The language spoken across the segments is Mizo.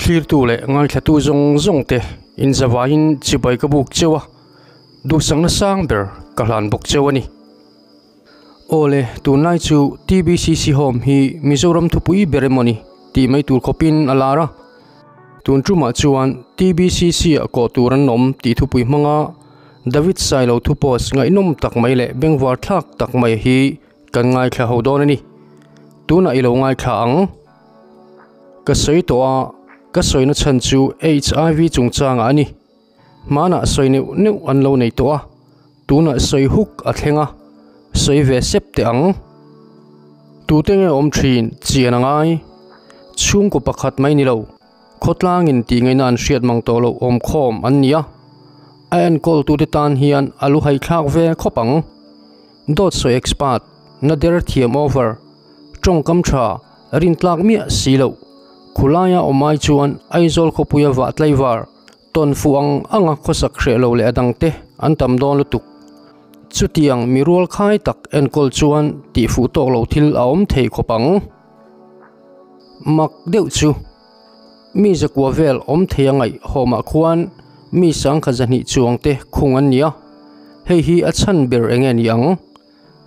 Thlirtu leh ngaithlatu zawng zawng te inzavaiin chibai ka buk cheu a, duhsakna sang ber ka hlan bawk cheu a ni. Aw le, tunlai chu TBCC Home hi Mizoram thupui ber emaw ni tih mai tur khawpin a lar a. Tun tumah chuan TBCC ah kawh tur an awm tih thupui hmanga David Sailo thu post ngaihnawm tak mai leh bengvar thlak tak mai hi kan ngaithla ho dawn a ni. Tunah i lo ngaithla ang. Ka sawi tawh a, ka sawina chhan chu HIV chungchangah a ni. Hmanah sawi neuh neuh an lo nei tawh a, tunah sawi huk a thleng a, sawi ve sep teh ang. Tute nge awm thin chian a ngai? Chhungkaw pakhat mai ni lo, khawtlangin tih ngaihna an hriat mang tawh loh awmkhawm an ni a, a enkawltute tan hian a lu haithlak ve khawp ang. Dawt sawi expert, na der thiam over, tawngkam tha, rintlak miah si loh. Khulaia awm ai chuan Aizawl khawpuia vah tlaivar, Tawn fuh ang anga khawsak hreh lo leh a dangte an tam dawn lutuk. Chutiang mi rual khai tak enkawl chuan tih fuh tawk lo thil a awm thei khawp ang. Mak deuh chu mi zakua vel awm thei a ngaih hawmah khuan mi sangkhat zahnih chuang te khung an ni a, hei hi a chhan ber eng nge ni ang?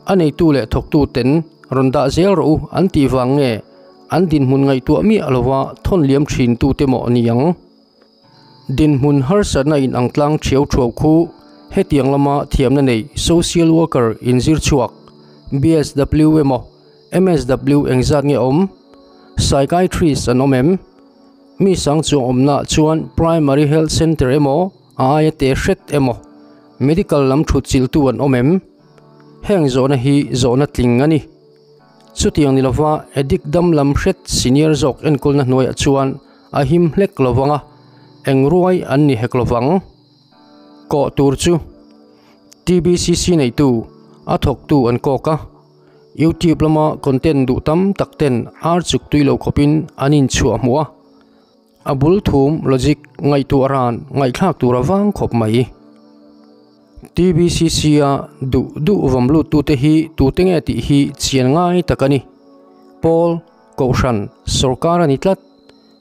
A neitu leh thawktu ten rawn dah zel rawh u an tih vang nge an dinhmun ngaihtuah miah lova thawn liam thin tute mawh ni ang? Dinhmun harsatna in ang tlang thiau thuau khu hetiang lama thiamna nei social worker inzir chhuak BSW emaw MSW engzat nge awm? Psychiatrist an awm em? Mi sang chuang awmnaah chuan Primary Health Centre emaw a aia te hret emaw medical lam thut chilhtu an awm em? Heng zawhna hi zawhna tling a ni. Chutiang ni lova addict dam lam hret senior zawk enkawlna hnuaiah chuan a him hlek lo vang a, eng ruai an ni hek lo vang. Kawh tur chu TBCC neitu, a thawktu an kawk a, YouTube lama content duh tam tak ten ar chuk tui lo khawpin an inchhuah hmuh a, a bul thum logic ngaihtuah ran ngaihthlak tur a vang khawp mai. TBCC a duh duh vawm lut tute hi tute nge tih hi chian ngai tak a ni. Pawl, Kohhran, Sorkar a ni tlat.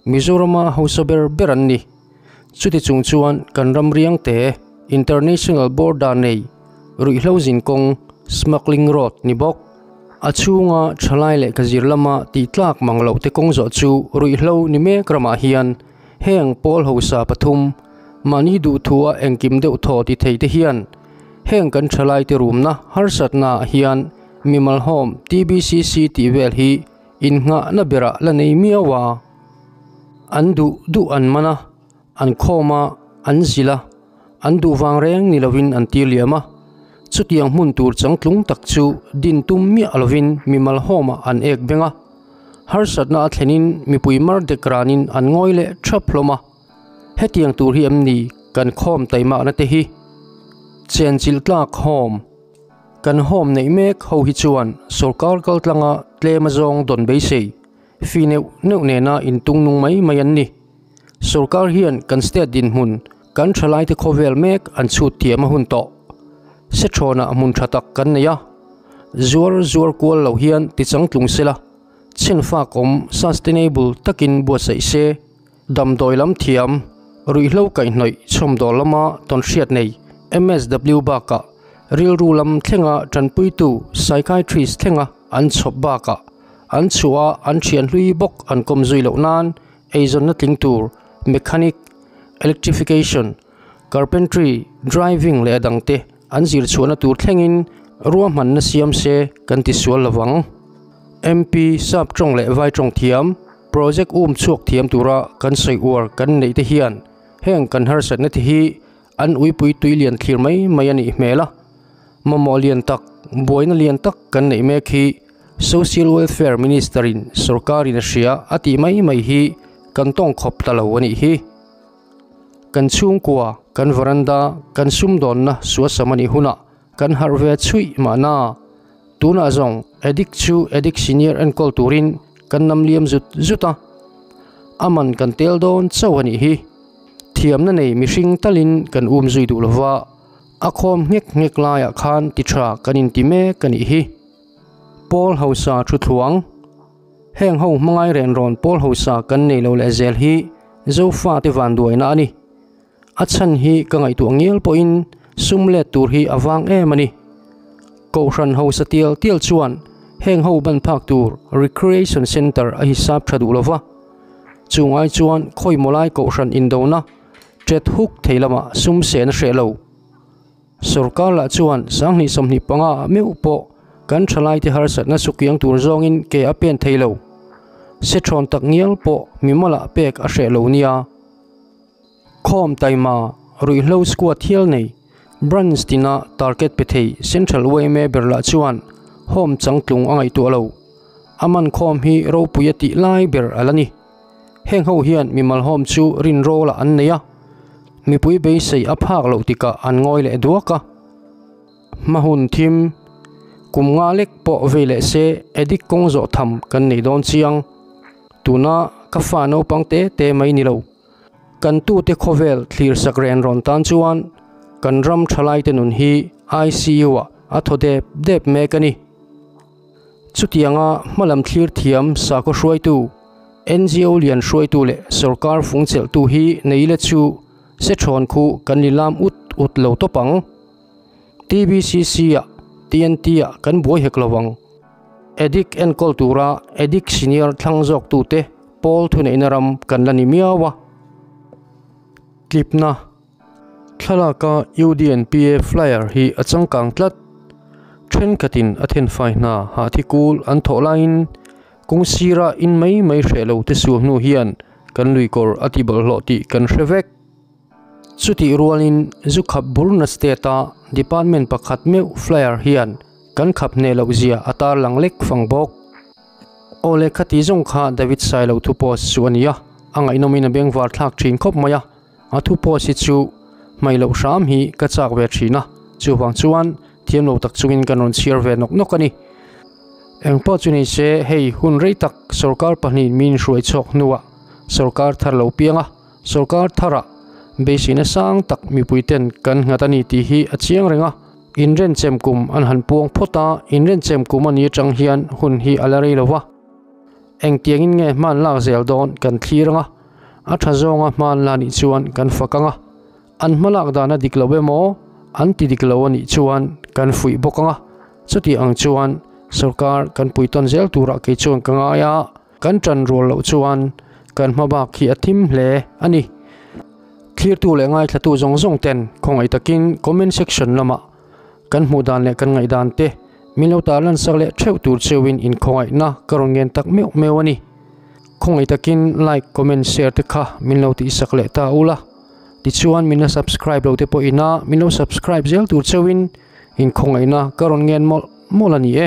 Mizorama hausa ber ber an ni. Chuti chung chuan kan ram riangte, International Border nei, ruihhlo zinkawng, Smuggling Road, ni bawk. A chhunga thalai leh ka zir lama tih tlak mang loh te kawng zawh chu ruihhlo ni mek ramah hian heng pawl hausa pathum, mahni duhthua engkim deuh thaw ti thei te hian heng kan thalai te rumna harsatna ah hian mimal home TBCC tih vel hi innghahna berah la nei miau a. An duh duh an man a, an khawm a, an zilh a, an duh vang reng ni lovin an tir liam a. Chutiang hmun tur changtlung tak chu din tum miah lovin mimal home ah an ek beng a. Harsatna a thlenin mipui mar dek ranin an ngawi leh thap hlawm a. Hetiang tur hi em ni kan khawm taimakna te hi? Chenchilh tlak home. Kan home neih mek ho hi chuan sorkar kaltlanga tlem azawng dawn beisei fi neuh neuh nena intung nung mai mai an ni. Sorkar hian kan state dinhmun kan thalaite khawvel mek an chhut thiam a hun tawh. Sethrawnah hmun tha tak kan nei a, zuar zuar kual lo hian tichangtlung sela, chhenfak awm sustainable takin buatsaih se. Damdawi lam thiam, ruihhlo kaihhnawih chhawmdawl lama tawnhriat nei MSW bakah rilru lam thlenga tanpuitu psychiatrist thlenga an chhawp bakah an chhuah a an thian hlui bawk an kawm zui loh nan eizawnna tling tur mechanic, electrification, carpentry, driving leh a dangte an zir chhuahna tur thlengin ruahmanna siam se kan ti sual lovang. MP sap tawng leh vai tawng thiam. Project um chhuak thiam tura kan sawi uar kan neih te hian heng kan harsatna te hi an uipui tui lian thlir mai mai a nih hmel a. Mamawh lian tak, buaina lian tak kan neih mek hi Social Welfare Minister in sorkar in a hria a tih mai mai hi kan tawng khawp ta lo a nih hi. Kan chhungkua, kan veranda, kan sumdawnna suasam a nih hunah Kan harh ve chhuih mahna. Tunah zawng addict chu addict senior enkawl turin kan nam liam zut zut a. A man kan tel dawn chauh a nih hi. Thiamna nei mihring talin kan um zui duh lova, a khawm nghek nghek laiah khan ti tha kan inti mek a nih hi. Pawl hausa thu thluang. Heng ho hmangai ren rawn pawl hausa kan nei lo leh zel hi Zofate vanduaina a ni. A chhan hi ka ngaihtuah ngial pawhin sum let tur hi a vang em a ni. Kohhran hausa tial tial chuan heng ho ban phak tur Recreation Centre a hisap tha duh lova. Chung ai chuan khawi mawlai kohhran indona tet huk thei lamah sum sen a hreh lo. Sorkar lah chuan 2025 ah meuh pawh kan thalaite harsatna sukiang tur zawngin ke a pen thei lo. Se thawn tak ngial pawh mimalah pek a hreh lo nia. Khawm taima, ruihhlo squad hial nei, branch tina target pe thei Central yma ber lah chuan home changtlung a ngaihtuah lo. A man khawm hi ropui a tih lai ber a la ni. Heng ho hian mimal home chu rinrawlah an nei a, mipui beisei a phak loh tikah an ngawi leh duak a. Hma hun thim, kum nga lek pawh vei leh se addict kawng zawh tham kan nei dawn chiang. Tuna ka fa naupang te te mai ni lo. Kan tute khawvel thlir sak ren rawn tan chuan kan ram thalaite nun hi ICU ah a thaw dep dep mek a ni. Chutianga hmalam thlir thiam sakhaw hruaitu, NGO lian hruaitu leh sorkar fungchelhtu hi nei ila chu se thawn khu kan ni lam ut ut lo tawp ang. TBCC ah TNT ah kan buai hek lo ang. Addict enkawl tura addict senior thlang zawk tute pawl thuneihna ram kan la ni miau a. Tlipna Thlalaka UDNPA flyer hi a changkang tlat. Thenkhatin a thenfai hna hahthi kul an thawh laiin kawng sira in mai mai hreh lo te sual hnu hian kan luikawr a ti bawlhhlawh tih kan hre vek. Chutih rualin zu khap burna state a department pakhat meuh flyer hian kan khap hneh loh zia a tarlang lek fang bawk. Aw le khati zawng kha David Sailo thu post chu a ni a, a ngaihnawmin a bengvar thlak thin khawp mai a. A thu post hi chu hmai loh hram hi ka chak ve thin a, chuvang chuan thiam lo tak chungin kan rawn chhiar ve nawk nawk a ni. Engpawh chu ni se hei hun rei tak sorkar pahnih min hruai chhuak hnuah sorkar thar lo piang a, sorkar tharah beiseina sang tak mipui ten kan nghat a ni tih hi a chiang reng a. Inrenchem kum an han puang phawt a, inrenchem kum a ni atang hian hun hi a la rei lo va. Engtiangin nge hman lak zel dawn kan thlir ang a, a tha zawnga hman la nih chuan kan fak ang a, an hmalak dan a dik lo emaw an ti dik lo a nih chuan kan fuih bawk ang a, chuti ang chuan sorkar kan pui tawn zel turah kei chuan ka ngai a, kan tan rual loh chuan kan hma bak hi a thim hle a ni. Thlirtu leh ngaithlatu zawng zawng ten khawngaih takin comment section lamah kan hmuh dan leh kan ngaihdan te Min lo ta lansak leh theuh tur cheuhin inkhawngaihna ka rawn ngen tak meuh meuh a ni. Khawngaih takin like, comment, share te kha min lo tihsak leh ta ula. Tichuan min la subscribe lo te pawh ina min lo subscribe zel tur cheuhin inkhawngaihna ka rawn ngen mawlh mawlh a ni e.